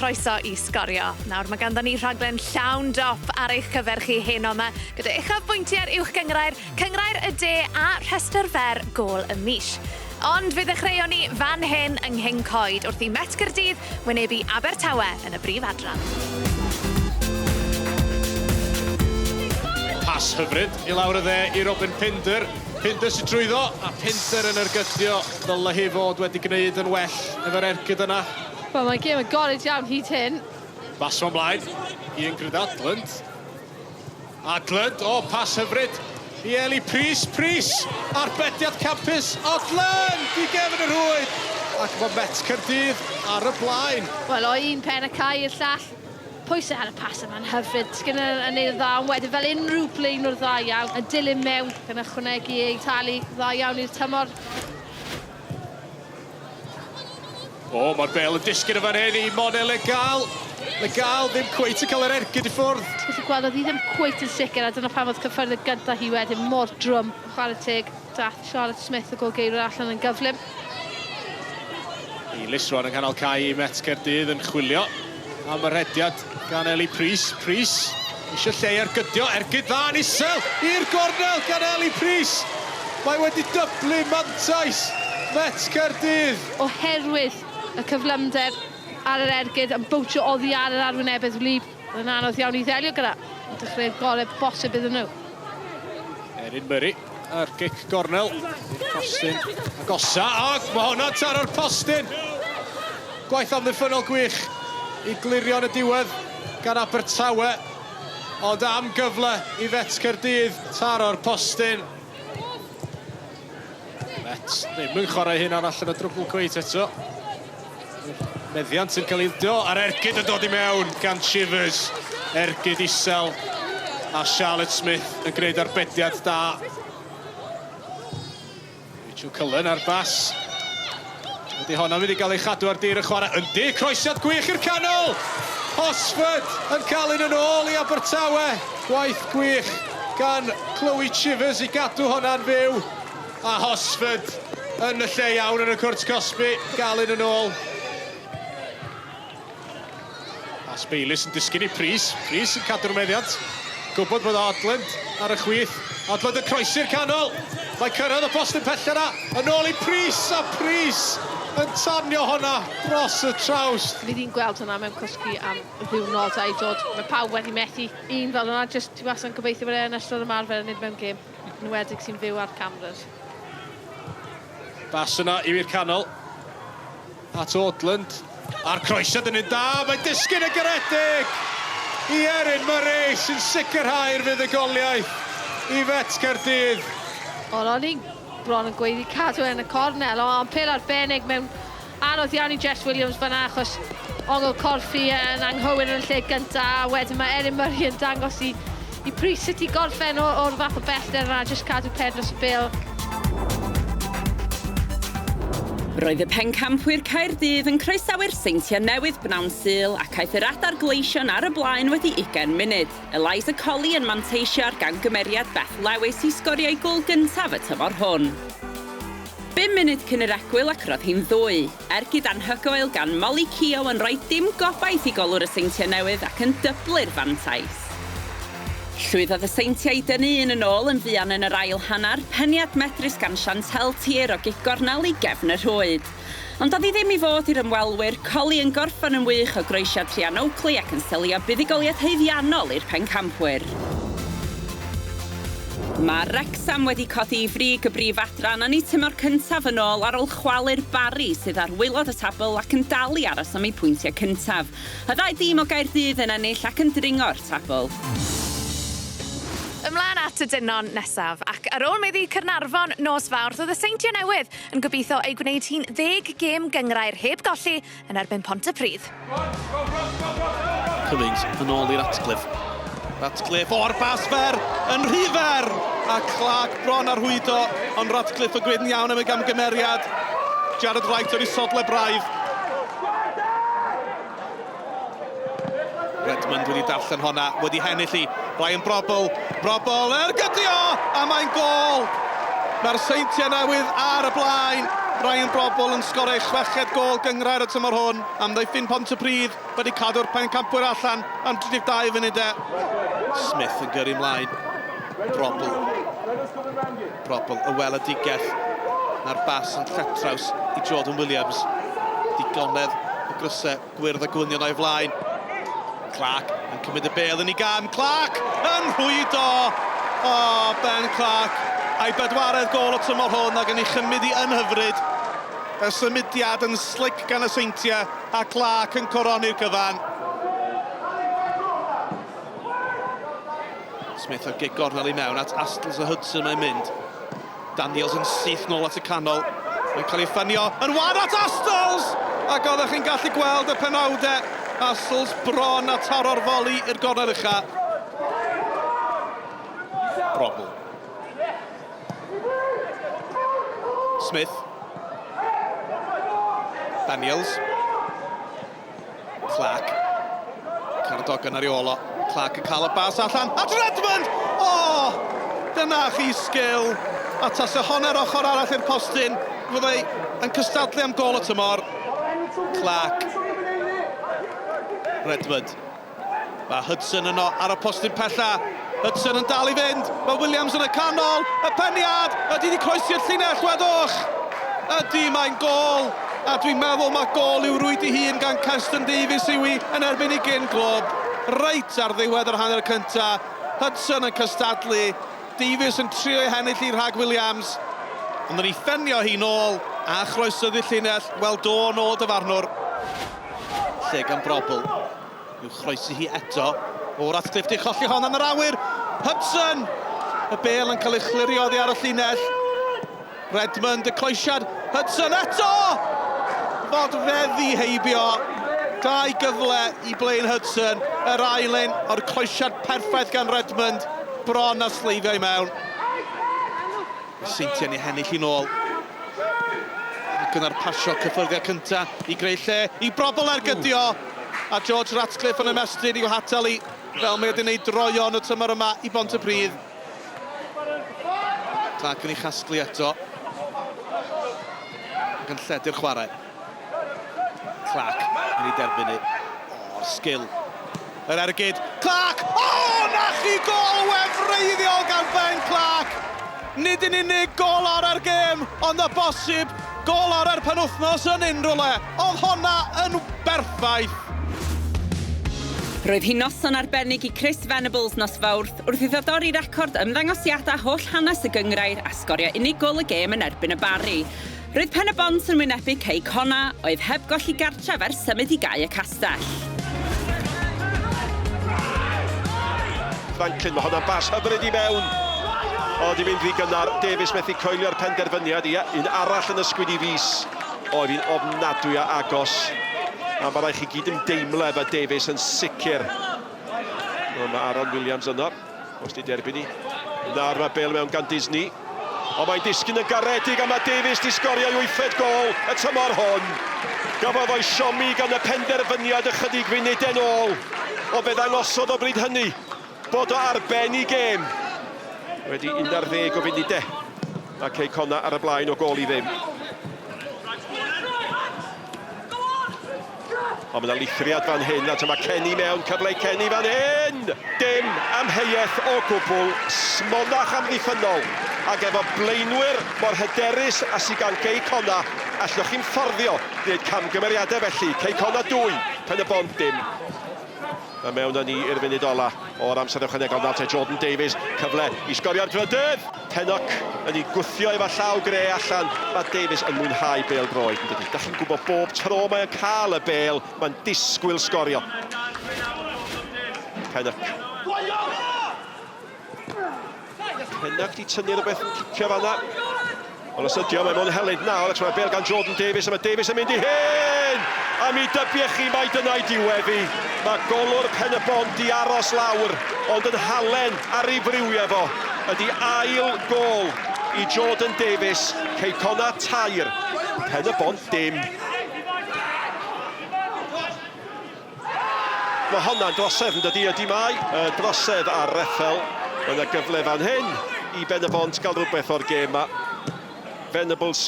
chroeso i Sgorio. Nawr mae ganddon ni rhaglen llawn dop ar eich cyfer chi heno yma, gyda uchafbwyntiau'r Uwch Gynghrair, Cynghrair y De a rhestr fer gôl y mis. Ond fe ddechreuon ni fan hyn yng Nghyn-coed wrth i Met Caerdydd wynebu Abertawe yn y brif adran. Pas hyfryd i lawr y dde i Robin Pinder. Pinder sy'n trwyddo, a Pinder yn ergydio. Ddyle hi fod wedi gwneud yn well efo'r ergyd yna. Wel, mae'n gêm agored iawn hyd hyn. Pas o mlaen i Ingrid Adland. Adland, o, pas hyfryd i Eli Prys. Prys, arbediad campus. Odland i gefn y rhwyd. Ac mae Met Caerdydd ar y blaen. Wel, o un pen y cae i'r llall. Pwysau ar y pas yma'n hyfryd. Skinner yn neud yn dda, ond wedyn fel unrhyw blaenwr dda iawn, yn dilyn mewn, gan ychwanegu ei talu dda iawn i'r tymor. O, mae'r bel yn disgyn yn fan hyn i Mone Legal. Legal ddim cweit yn cael yr ergyd i ffwrdd. Ti'n gallu gweld oedd hi ddim cweit yn sicr a dyna pam oedd cyffyrdd y gyda hi wedyn mor drwm. Chwarae teg, dath Charlotte Smith y gôl-geirwr allan yn gyflym. Eilis rwan yng nghanol cae i Met Caerdydd yn chwilio am y rhediad gan Ellie Prys. Prys eisiau lle i ergydio, ergyd dda yn isel i'r gornel gan Ellie Prys. Mae wedi dyblu mantais Met Caerdydd. Oherwydd y cyflymder ar yr ergyd yn bownsio oddi ar yr arwynebedd wlyb, yn anodd iawn i ddelio gyda. Ond dechreu'r gorau bosib iddyn nhw. Erin Murray a'r gic gornel i'r postyn agosa, ac mae honna'n taro'r postyn! Gwaith amddiffynnol gwych i glirio yn y diwedd gan Abertawe, ond am gyfle i Fets Caerdydd taro'r postyn. Mets ddim yn chwarae hynna'n allan o drwbl cweit eto. Meddiant sy'n cael ei ildio a'r ergyd yn dod i mewn gan Shivers. Ergyd isel a Charlotte Smith yn gwneud arbediad da. Rachel Cullen ar bas. Ydy honna'n mynd i gael ei chadw ar dir y chwarae? Yndi, croesiad gwych i'r canol! Hosford yn cael un yn ôl i Abertawe. Gwaith gwych gan Chloe Chivers i gadw honna'n fyw. A Hosford yn y lle iawn yn y cwrt cosbi, gael un yn ôl. Pas Bayliss yn disgyn i Prys. Prys yn cadw'r meddiant. Gwybod bod Odland ar y chwith. Odland yn croesi'r canol. Mae cyrraedd y postyn pellter yna. Yn ôl i Prys a Prys yn tanio honna dros y trawst. Ni 'di'n gweld hwnna mewn cysgu am ddiwrnodau i dod. Mae pawb wedi methu un fel yna. Jyst ti wastad yn gobeithio bod e yn ystod ymarfer a nid mewn gêm. Yn enwedig sy'n fyw ar cameras. Bas yna i'r canol. At Odland. A'r croesiad yn un da, mae'n disgyn yn garedig i Erin Murray sy'n sicrhau'r fuddugoliaeth i Fets Caerdydd. Wel, o'n i'n bron yn gweiddi cadw e yn y cornel, ond pêl arbennig mewn anodd iawn i Jess Williams fan'na achos ongl corff hi yn anghywir yn y lle gynta a wedyn mae Erin Murray yn dangos i i Prys sut i gorffen o'r fath o bellter yna, jyst cadw pen dros y bêl. Roedd y pencampwyr Caerdydd yn croesawu'r Seintiau Newydd bnawn Sul ac aeth yr Adar Gleision ar y blaen wedi ugain munud. Eliza Colley yn manteisio ar gamgymeriad Beth Lewis i sgorio ei gôl gyntaf y tymor hwn. Bum munud cyn yr egwyl ac roedd hi'n ddwy. Ergyd anhygoel gan Molly Keogh yn rhoi dim gobaith i golwr y Seintiau Newydd ac yn dyblu'r fantais. Llwyddodd y Seintiau i dynnu un yn ôl yn fuan yn yr ail hanner, peniad medrus gan Chantelle Tier o gic gornel i gefn y rhwyd. Ond doedd hi ddim i fod i'r ymwelwyr, Colli yn gorffen yn wych o groesiad Rhian Oakley ac yn selio buddugoliaeth haeddiannol i'r pencampwyr. Mae Wrecsam wedi codi i frig y brif adran yn eu tymor cyntaf yn ôl ar ôl chwalu'r Barri sydd ar waelod y tabl ac yn dal i aros am eu pwyntiau cyntaf. Y ddau dîm o Gaerdydd yn ennill ac yn dringo'r tabl. Ymlaen at y dynon nesaf, ac ar ôl maeddu Caernarfon nos Fawrth, oedd y Seintiau Newydd yn gobeithio ei gwneud hi'n ddeg gêm gynghrair heb golli yn erbyn Pontypridd. Cummings yn ôl i Ratcliffe. Ratcliffe o'r bas fer, yn rhy fer! A Clark bron ar rhwydo, ond Ratcliffe yn gwneud yn iawn am ei gamgymeriad. Jared Wright o'r isodle braidd. Redmond wedi darllen honna, wedi hennill i Ryan Brobbel. Brobbel, ergydio! A mae'n gôl! Mae'r Seintiau Newydd ar y blaen. Ryan Brobbel yn sgorio ei chweched gôl gynghrair y tymor hwn. Amddiffyn Pontypridd wedi cadw'r pencampwyr allan am 32 funudau. Smith yn gyrru mlaen. Brobbel. Brobbel, y weledigaeth. Mae'r bas yn lletraws i Jordan Williams. Digonedd o grysau gwyrdd a gwynion o'i flaen. Clark yn cymryd y bêl yn ei gam. Clark yn rhwydo! O, oh, Ben Clark a'i bedwaredd gôl y tymor hwn ac yn ei chymryd i yn hyfryd. Y symudiad yn slic gan y Seintiau a Clark yn coroni'r cyfan. Smith ar gig gornel i mewn at Astles a Hudson mae'n mynd. Daniels yn syth nôl at y canol. Mae'n cael ei ffanio yn wan at Astles! Ac oeddech chi'n gallu gweld y penawdau. Astles bron a taro'r foli i'r gornel ucha. Brobl. Smith. Daniels. Clark. Caradogan ar ei ôl o. Clark yn cael y bas allan. At Redmond! O! Oh, dyna chi sgil. A tase honna'r ochr arall i'r postyn, fyddai yn cystadlu am gôl y tymor. Clark. Redmond. Mae Hudson yno ar y postyn pella. Hudson yn dal i fynd. Mae Williams yn y canol. Y peniad! Ydy wedi croesi'r llinell, wedwch! Ydy, mae'n gôl! A dwi'n meddwl mae gôl i'w rwyd ei hun gan Keston Davies yw hi yn erbyn ei gyn glwb. Reit ar ddiwedd yr hanner cynta. Hudson yn cystadlu. Davies yn trio ei hennill hi rhag Williams. Ond yn ei phenio hi nôl a chroesodd i'r llinell. Wel do, nôl dyfarnwr. Lle gan Brobl. I'w chroesi hi eto. O, Ratcliffe di cholli hon yn yr awyr. Hudson! Y bêl yn cael ei chlirio oddi ar y llinell. Redmond, y croesiad. Hudson eto! Fod feddi heibio. Dau gyfle i Blaine Hudson. Yr ail un o'r croesiad perffaith gan Redmond. Bron a sleifio i mewn. Y Seintiau'n ei hennill hi'n ôl. Ac yna'r pasio cyffyrddiad cyntaf i greu lle i Brobl ergydio. A George Ratcliffe yn ymestyn i'w hatal i fel mae wedi gwneud droeon y tymor yma i Bontypridd. Clark yn ei chasglu eto. Ac yn lledu'r chwarae. Clark yn ei derbyn i. O'r sgil. Yr ergyd. Clark! O, na chi gôl wefreiddiol gan Ben Clark! Nid yn unig gôl orau'r gêm, ond o bosib gôl orau'r penwythnos yn unrhyw le. Oedd honna yn berffaith. Roedd hi'n noson arbennig i Chris Venables nos Fawrth wrth iddo dorri record ymddangosiadau holl hanes y gynghrair a sgorio unig gôl y gêm yn erbyn y Barri. Roedd Pen-y-bont yn wynebu Cei Connah, oedd heb golli gartref ers symud i Gae y Castell. Franklin, mae hwnna'n bas hyfryd i mewn. O, di mynd rhy gynnar. Davies methu coelio'r penderfyniad. Ie, un arall yn ysgwyd i fys. Oedd hi'n ofnadwy o agos. A mae rhaid chi gyd ymdeimlo efo Davies yn sicr. O, mae Aaron Williams yno. Os di derbyn hi. Nawr mae bêl mewn gan Disney. Ond mae'n disgyn yn garedig a mae Davies di sgorio ei wythfed gôl y tymor hwn. Gafodd o'i siomi gan y penderfyniad ychydig funudau'n ôl. Ond fe ddangosodd o bryd hynny bod o ar ben i gêm. Wedi 11 o funudau. Mae Cei Connah ar y blaen o gôl i ddim. Ond mae yna lithriad fan hyn, a dyma Kenny mewn, cyfle i Kenny fan hyn! Dim amheuaeth o gwbl, smonach amddiffynnol, ac efo blaenwyr mor hyderus a sy gan Gei Connah, allwch chi'm fforddio gwneud camgymeriadau felly. Cei Connah 2, Pen-y-bont dim. A mewn â ni i'r funud ola o'r amser ychwanegol. Nawr te Jordan Davies, cyfle i sgorio'r drydydd! Pennock yn ei gwthio efo llaw gre allan. Mae Davies yn mwynhau bêl droed, yn dydi? Dach chi'n gwybod bob tro mae o'n cael y bêl, mae'n disgwyl sgorio. Pennock. Pennock di tynnu rhywbeth yn cicio fanna. Ond os ydi o, mae mewn helynt nawr, ac mae'r bêl gan Jordan Davies, a mae Davies yn mynd i hyn! A mi dybiech chi mai dyna'i diwedd hi. Mae golwr Pen y Bont di aros lawr, ond yn halen ar ei friwiau fo ydi ail gôl i Jordan Davies, Cei Connah tair, Pen y Bont dim. Mae honna'n drosedd yn dydi? Ydy mae. Y drosedd ar Reffel. Mae yna gyfle fan hyn i Ben-y-bont gael rhywbeth o'r gêm yma. Venables.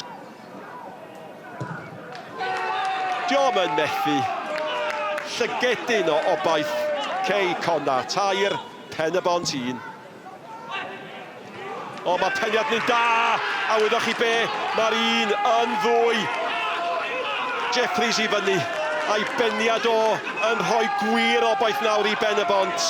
Diom yn methu. Llygedyn o obaith. Cei Connah, tair, Pen-y-bont un. O, mae peniad yn da! A wyddoch chi be? Mae'r un yn ddwy. Jeffries i fyny, a'i beniad o yn rhoi gwir obaith nawr i Ben y Bont.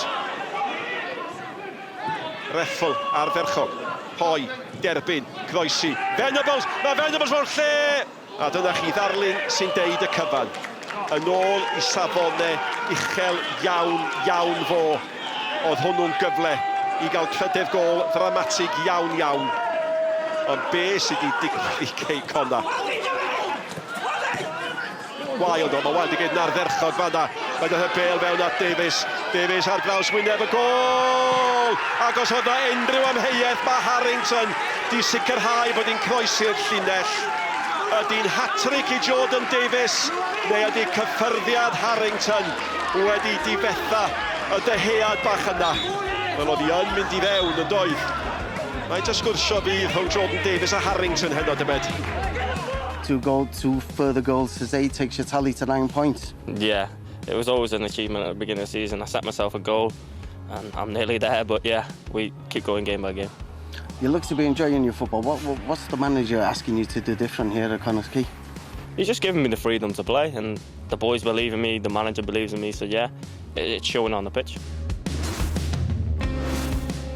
Reffle ardderchog. Hoi, derbyn, croesi. Venables! Mae Venables mewn lle! A dyna chi ddarlun sy'n deud y cyfan. Yn ôl i safone uchel iawn, iawn fo. Oedd hwnnw'n gyfle i gael trydedd gôl ddramatig iawn, iawn. Ond be sydd wedi digwydd i Cei Connah? Wael o, mae Wael wedi gwneud yn ardderchog fanna. Mae dod y bêl fewn at Davies. Davies ar draws wyneb y gôl! Ac os oedd na unrhyw amheuaeth, mae Harrington di sicrhau bod hi'n croesi'r llinell. Ydy'n hat-trick i Jordan Davies, neu ydy cyffyrddiad Harrington wedi difetha y dyhead bach yna? Wel, oedd hi yn mynd i fewn, yn doedd? Faint o sgwrsio fydd rhwng Jordan Davies a Harrington heno, dymed? Two goal, two further goals today takes your tally to nine points. Yeah, it was always an achievement at the beginning of the season. I set myself a goal and I'm nearly there, but yeah, we keep going game by game. You look to be enjoying your football. What, what, what's the manager asking you to do different here at Connah's Quay? He's just giving me the freedom to play, and the boys believe in me, the manager believes in me, so yeah, it's showing on the pitch.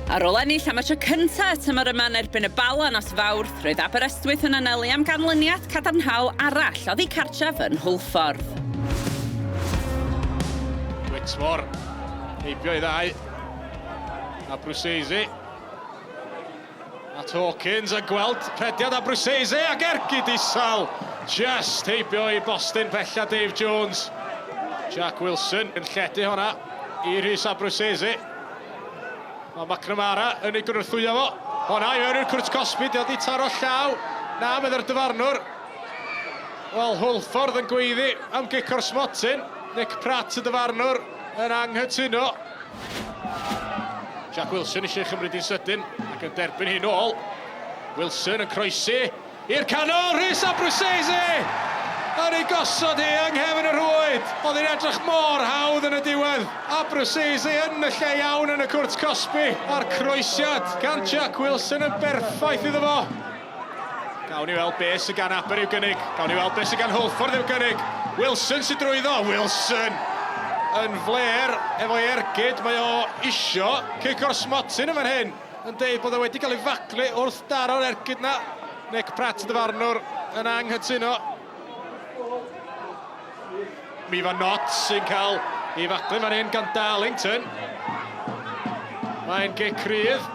Ar ôl ennill am y tro cyntaf y tymor yma yn erbyn y Bala nos Fawrth, roedd Aberystwyth yn anelu am ganlyniad cadarnhaol arall oddi cartref yn Hwlffordd. Whitmore, heibio i ddau. Abruzzese. At Hawkins a gweld rhediad Abruzzese ac ergyd isel. Just heibio i bostyn pella Dave Jones. Jack Wilson yn lledu hwnna i Rhys Abruzzese. Mae McNamara yn ei gynorthwyo fo. Hwnna i mewn i'r cwrt cosbi, di di taro llaw. Na, medde'r dyfarnwr. Wel, Hwlffordd yn gweiddi am gic o'r smotyn. Nick Pratt y dyfarnwr yn anghytuno. Jack Wilson eisiau chymryd hi'n sydyn ac yn derbyn hi'n ôl. Wilson yn croesi i'r canol, Rhys Abruzzese! Yn ei gosod hi yng nghefn y rhwyd. Oedd hi'n edrych mor hawdd yn y diwedd. Abruzzese yn y lle iawn yn y cwrt cosbi. A'r croesiad gan Jack Wilson yn berffaith iddo fo. Gawn ni weld beth sydd gan Aber i'w gynnig. Gawn ni weld beth sydd gan Hwlffordd i'w gynnig. Wilson sydd drwyddo. Wilson yn fler efo'i ergyd. Mae o isio cic o'r smotyn yn fan hyn. Yn deud bod o wedi cael ei faglu wrth daro'r ergyd na. Nick Pratt y dyfarnwr yn anghytuno. Mifa Knott sy'n cael ei faglu fan hyn gan Darlington. Mae'n gic rydd.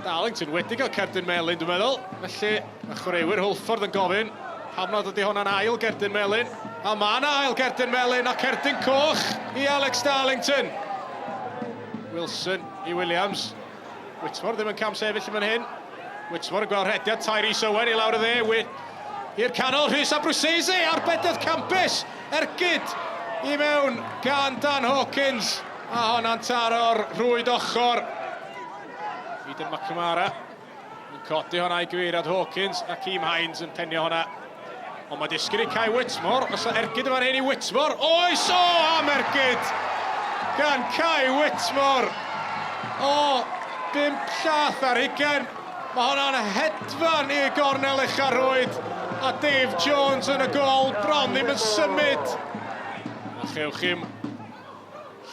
Darlington wedi cael cerdyn melyn, dwi'n meddwl. Felly, mae chwaraewyr Hwlffordd yn gofyn pam nad ydy hwnna'n ail gerdyn melyn. A mae yna ail gerdyn melyn a cerdyn coch i Alex Darlington. Wilson i Williams. Whitmore ddim yn cam sefyll yn fan hyn. Whitmore yn gweld rhediad Tyrese Owen i lawr y dde. Whit i'r canol, Rhys Abruzzese ar bedydd campus. Ergyd i mewn gan Dan Hawkins. A honna'n taro'r rhwyd ochr. Eden McNamara yn codi honna i gyfeiriad Hawkins a Keem Hines yn penio honna. Ond mae disgyn i Kai Whitmore. Os ergyd yma'n hyn i Whitmore. Oes o am ergyd gan Kai Whitmore. O, bump llath ar hugain. Mae hwnna'n hedfan i gornel ucha'r rhwyd. A Dave Jones yn y gol, bron ddim yn symud. A chewch chi'm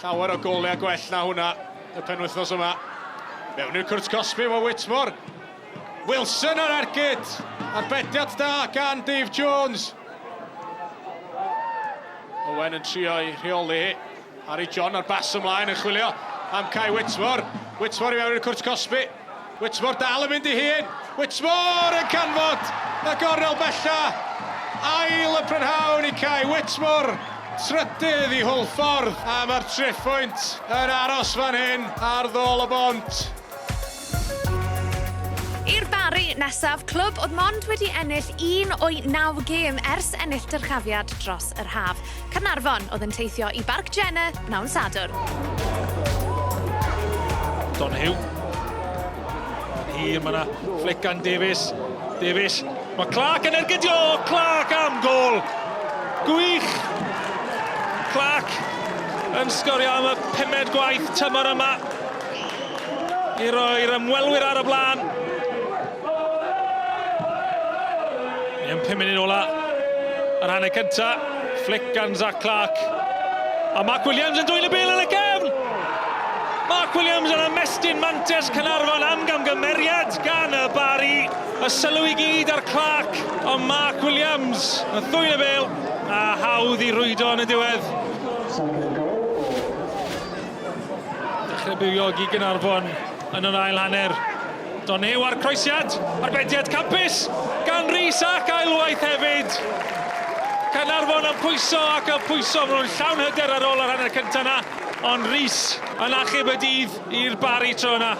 llawer o goliau gwell na hwnna y penwythnos yma. Mewn i'r cwrt cosbi mae Whitmore. Wilson ar ergyd. Arbediad da gan Dave Jones. Owen yn trio i rheoli hi. Harry John ar bas ymlaen yn chwilio am Kai Whitmore. Whitmore i mewn i'r cwrt cosbi. Whitmore dal yn mynd i hun. Whitmore yn canfod y gornel bella. Ail y prynhawn i Kai Whitmore. Trydydd i Hwlffordd. A mae'r triphwynt yn aros fan hyn ar ddôl y bont. I'r Barri nesaf, clwb oedd mond wedi ennill un o'i naw gêm ers ennill dyrchafiad dros yr haf. Caernarfon oedd yn teithio i Barc Jenner bnawn Sadwrn. Donahue. Hir, mae yna flick gan Davies. Davies. Mae Clark yn ergydio! Clark am gol! Gwych! Clark yn sgorio am y pumed gwaith tymor yma i roi'r ymwelwyr ar y blaen. Yn 5 munud ola yr hanner cynta. Flick gan Zach Clark. A Mark Williams yn dwyn y bel yn y cefn! Mark Williams yn ymestyn mantes Caernarfon am gamgymeriad gan y Barri. Y sylw i gyd ar Clark, ond Mark Williams yn ddwyn y bel a hawdd i rwydo yn y diwedd. Dechrau bywiog i Gaernarfon yn yr ail hanner. Donew ar croesiad, arbediad campus gan Rhys ac ailwaith hefyd. Caernarfon yn pwyso ac yn pwyso, maen nhw'n llawn hyder ar ôl yr hanner cyntaf yna, ond Rhys yn achub y dydd i'r Barri tro yna.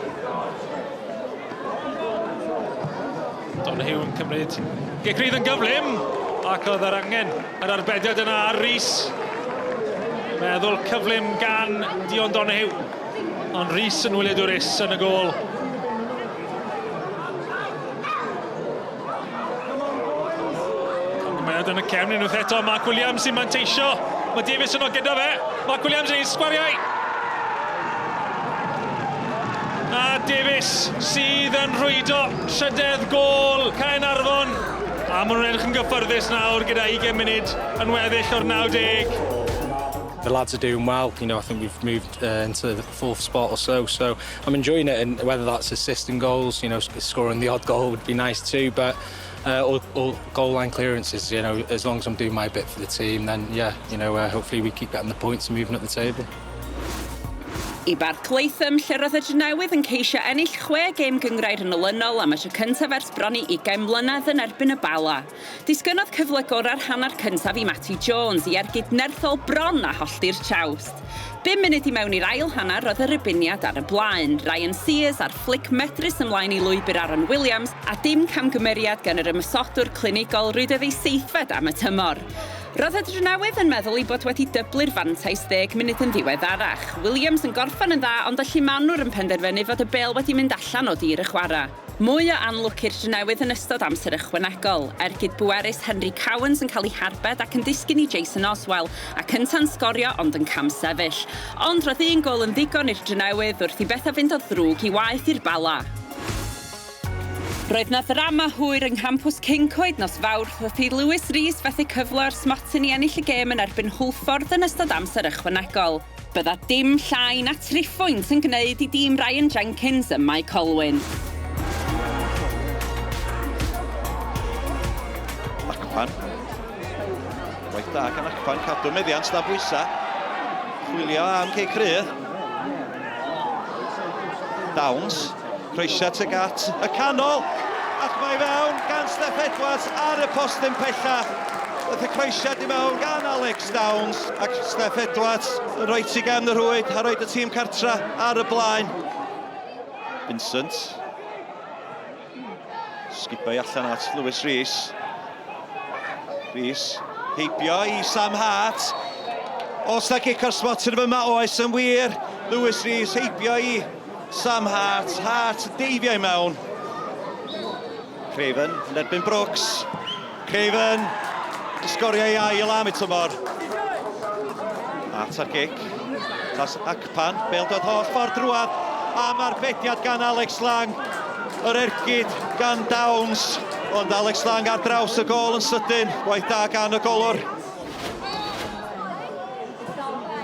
Donahue yn cymryd gic rydd yn gyflym ac oedd yr angen yr arbediad yna ar Rhys. Meddwl cyflym gan Dion Donahue. Ond Rhys yn wyliadwrus yn y gôl. Camgymeriad yn y cefn unwaith eto. Mark Williams sy'n manteisio. Mae Davies yno gyda fe. Mark Williams yn ei sgwariau. A Davies sydd yn rhwydo trydedd gôl Caernarfon. A maen nhw'n edrych yn gyffyrddus nawr gyda 20 munud yn weddill o'r 90. The lads are doing well, you know, I think we've moved into the fourth spot or so, so I'm enjoying it, and whether that's assisting goals, you know, scoring the odd goal would be nice too, but all goal line clearances, you know, as long as I'm doing my bit for the team, then yeah, you know, hopefully we keep getting the points and moving up the table. I Barc Latham, lle roedd y Drenewydd yn ceisio ennill chwe gêm gynghrair yn olynol am y tro cyntaf ers bron i 20 mlynedd yn erbyn y Bala. Disgynnodd cyfle gorau'r hanner cyntaf i Matty Jones i ergyd nerthol bron a hollti'r trawst. Bum munud i mewn i'r ail hanner roedd y Rhybuniad ar y blaen. Ryan Sears ar fflic medrus ymlaen i lwybr Aaron Williams a dim camgymeriad gan yr ymosodwr clinigol rwydodd ei seithfed am y tymor. Roedd y Drenewydd yn meddwl ei bod wedi dyblu'r fantais ddeg munud yn ddiweddarach. Williams yn gorffen yn dda ond y llumanwr yn penderfynu fod y bêl wedi mynd allan o dir y chwarae. Mwy o anlwc i'r Drenewydd yn ystod amser ychwanegol. Ergyd bwerus Henry Cowans yn cael ei harbed ac yn disgyn i Jason Oswell ac ynta'n sgorio ond yn camsefyll. Ond roedd un gôl yn ddigon i'r Drenewydd wrth i bethau fynd o ddrwg i waeth i'r Bala. Roedd 'na ddrama hwyr yng nghampws Cyncoed nos Fawrth wrth i Lewis Rees fethu cyfle o'r smotyn i ennill y gêm yn erbyn Hwlffordd yn ystod amser ychwanegol. Bydda dim llai na triphwynt yn gwneud i dîm Ryan Jenkins ym Mae Colwyn. Akpan. Gwaith da gan Akpan, cadw meddiant dan bwysa. Chwilio am cic rhydd. Downs. Croesiad tuag at y canol, ac mae fewn gan Steff Edwards ar y postyn pella. Daeth y croesiad i mewn gan Alex Downs, ac Steff Edwards yn rhoi ti gefn y rhwyd a rhoi y tîm cartra ar y blaen. Vincent. Sgubau allan at Lewis Rees. Rees heibio i Sam Hart. Os na gic o'r spot yn fyma, oes yn wir. Lewis Rees heibio i Sam Hart. Hart deifio i mewn. Craven yn erbyn Brooks. Craven sgorio ei ail am y tymor. Hart ar gic. Tas Akpan, bel dod holl ffordd drwad am arbediad gan Alex Lang. Yr ergyd gan Downs, ond Alex Lang ar draws y gôl yn sydyn. Gwaith da gan y golwr.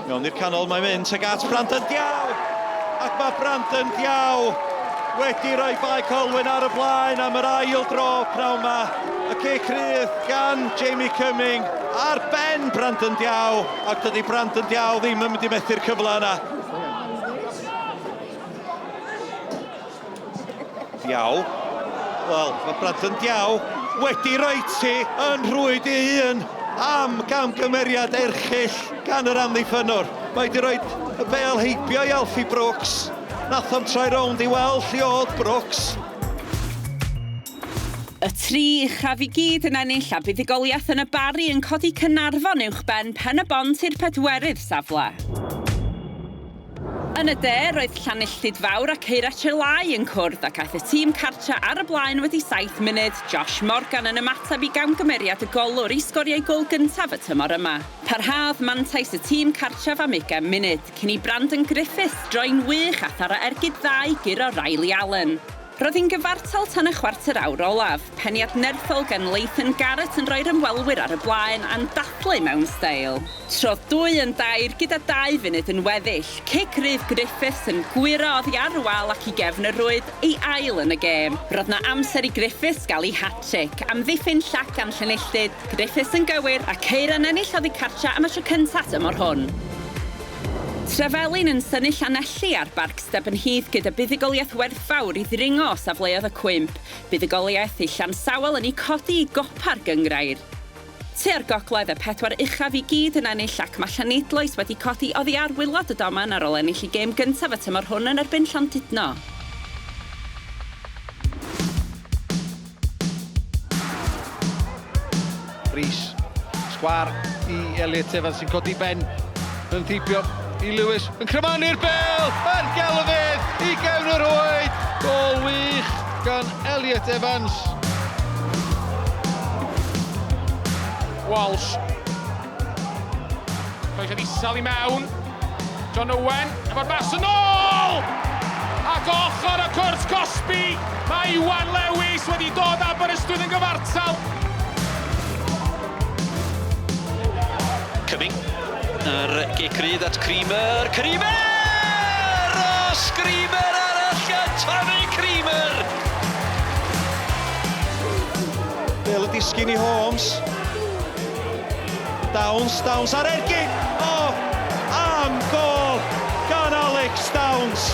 Mewn i'r canol mae'n mynd tuag at Brandon Diaw. Ac mae Brandon Diaw wedi rhoi Bae Colwyn ar y blaen am yr ail dro pnawn ma. Y cic rhydd gan Jamie Cumming ar ben Brandon Diaw. Ac dydy Brandon Diaw ddim yn mynd i methu'r cyfle yna. Diaw. Wel, mae Brandon Diaw wedi rhoi ti yn rhwyd ei hun am gamgymeriad erchyll gan yr amddiffynnwr. Mae wedi rhoi y bel heibio i Alfie Brooks. Nath o'm troi rownd i weld lle oedd Brooks. Y tri uchaf i gyd yn ennill a buddugoliaeth yn y Barri yn codi Caernarfon uwchben Pen-y-bont i'r pedwerydd safle. Yn y de, roedd Llanilltud Fawr a Ceira Trelai yn cwrdd ac aeth y tîm cartra ar y blaen wedi 7 munud, Josh Morgan yn ymateb i gamgymeriad y golwr i sgorio ei gôl gyntaf y tymor yma. Parhaodd mantais y tîm cartref am ugain munud, cyn i Brandon Griffiths droi'n wych a tharo ergyd dda i guro Riley Allen. Roedd hi'n gyfartal tan y chwarter awr olaf, peniad nerthol gan Leighton Garrett yn rhoi'r ymwelwyr ar y blaen a'n dathlu mewn steil. Trodd dwy yn dair gyda dau funud yn weddill, cic rydd Griffiths yn gwyro oddi ar y wal ac i gefn y rhwyd, ei ail yn y gêm. Roedd 'na amser i Griffiths gael ei hat-tric, amddiffyn llac gan Llanilltud, Griffiths yn gywir, a Ceira'n ennill oddi cartra am y tro cynta' tymor hwn. Trefelin yn synnu Llanelli ar Barc Stebonheath gyda buddugoliaeth werthfawr i ddringo o safleoedd y cwymp, buddugoliaeth i Llansawel yn eu codi i gopa'r gynghrair. Tua'r gogledd, y pedwar uchaf i gyd yn ennill ac mae Llanidloes wedi codi oddi ar waelod y domen ar ôl ennill eu gêm gyntaf y tymor hwn yn erbyn Llandudno. Rees, sgwar i Elliot Evans sy'n codi ben yn thipio i Lewis, yn crymanu'r bel, yn gelfydd i gefn y rhwyd. Gol wych gan Elliot Evans. Walsh. Croesiad isel i mewn. John Owen efo'r bas yn ôl! Ac ochr y cwrt cosbi, mae Iwan Lewis wedi dod Aberystwyth yn gyfartal. Cumming, yr gic rydd at Creamer, Creamer! O, Screamer arall gan Tommy Creamer! Bel y disgyn i Holmes. Downs, Downs ar ergyd! O, am gol gan Alex Downs!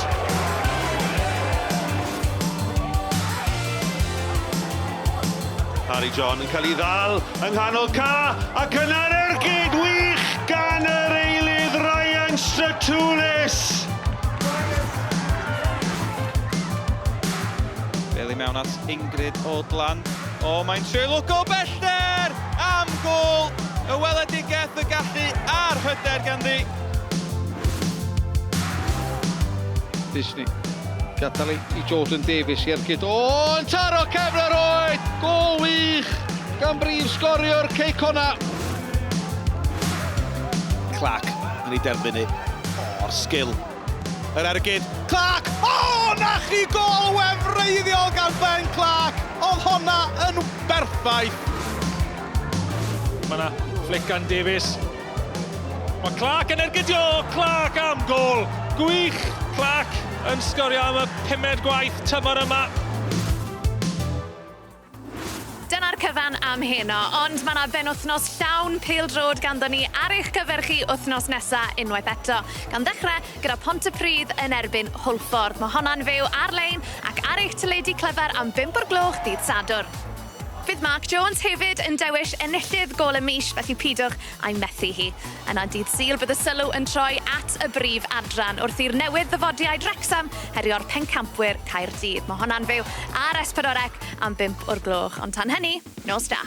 Harry John yn cael ei ddal yng nghanol ca ac yna'r ergyd wych gan yr eilydd Ryan Stratulis! Bel i mewn at Ingrid Odland. O, mae'n trio lwco o bellter! Am gôl! Y weledigaeth, y gallu a'r hyder ganddi. Disney. Gadael i Jordan Davies i ergyd. O, yn taro cefn yr oed! Gôl wych gan brif sgoriwr Cei Connah. Clark yn ei derbyn hi. O'r sgil. Yr ergyd. Clark! O, na chi gôl wefreiddiol gan Ben Clark! Oedd honna yn berffaith. Mae yna flick gan Davies. Mae Clark yn ergydio! Clark am gôl! Gwych! Clark yn sgorio am y pumed gwaith tymor yma. Dyna'r cyfan am heno, ond mae yna benwythnos llawn pêl-droed ganddo ni ar eich cyfer chi wythnos nesa unwaith eto. Gan ddechrau gyda Pontypridd yn erbyn Hwlffordd. Mae honna'n fyw ar-lein ac ar eich teledu clyfar am 5 o'r gloch dydd Sadwrn. Fydd Mark Jones hefyd yn dewis enillydd gôl y mis, felly pidwch â'i methu hi. Yna dydd Sul bydd y sylw yn troi at y brif adran wrth i'r newydd ddyfodiaid Wrecsam herio'r pencampwyr Caerdydd. Mae honna'n fyw ar S4C am 5 o'r gloch. Ond tan hynny, nos da.